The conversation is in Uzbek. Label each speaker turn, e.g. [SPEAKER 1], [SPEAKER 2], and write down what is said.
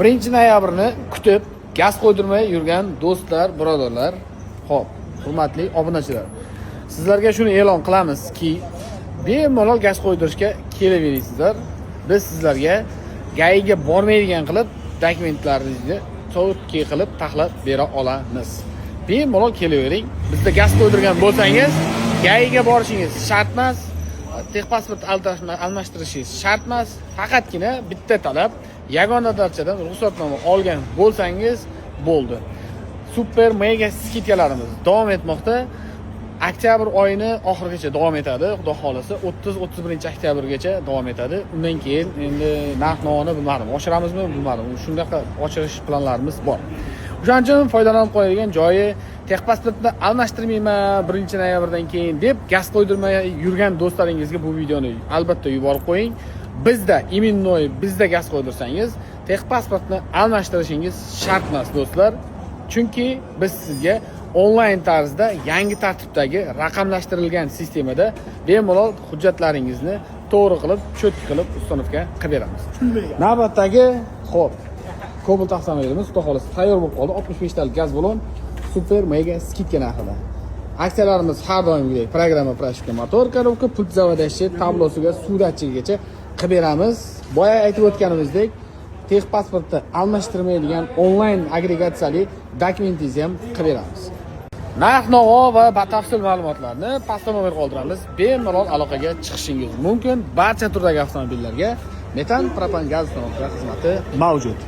[SPEAKER 1] 1 noyabrni kutib gaz qo'ydirmay yurgan do'stlar, birodarlar, ho'p, hurmatli obunachilar, sizlarga shuni e'lon qilamizki, bemalol gaz qo'ydirishga kelaversizlar. Biz sizlarga ГАИ ga bormaydigan qilib dokumentlaringizni чётко qilib taxlab bera olamiz. Bemalol kelavering. Bizda gaz qo'ydirgan bo'lsangiz, ГАИ ga borishingiz shart emas, texpasport almashtirishingiz shart emas. Faqatgina bitta talab: yagona darchadan ruxsatnoma olgan bo'lsangiz bo'ldi. Super mega скидка larimiz davom etmoqda. Oktyabr oyini oxirigacha davom etadi, xudo xohlasa, 30-31 oktyabrgacha davom etadi. Undan keyin endi narx navoni bilmadim, oshiramizmi, bilmadim, shunaqa oshirish planlarimiz bor. O'shaning uchun foydalanib qoladigan joyi, texpasportni almashtirmayman 1 noyabrdan keyin deb gaz qo'ydirmay yurgan do'stlaringizga bu videoni albatta yuborib qo'ying. Bizda, именно bizda gaz qo'ydirsangiz, texpasportni almashtirishingiz shart emas, do'stlar, chunki biz sizga onlayn tarzda yangi tartibdagi raqamlashtirilgan sistemada bemalol hujjatlaringizni to'g'ri qilib, чётко qilib установка qilib beramiz. Navbatdagi, ho'p, Cobalt avtomobilimiz, xudo xohlasa, tayyor bo'lib qoldi. 65 talik gaz balon super mega скидка narxida. Aksiyalarimiz har doimgidek: программа, прошивка, motor, коробка, пульт заводящий, tablosiga, suv datchigigacha qilib beramiz. Boya aytib o'tganimizdek, texpasportni almashtirmaydigan onlayn agregatsiyali dokumentingizni ham qilib beramiz. Narx navo va batafsil ma'lumotlarni pastda nomer qoldiramiz, bemalol aloqaga chiqishingiz mumkin. Barcha turdagi avtomobillarga metan, propan, gaz установка xizmati mavjud.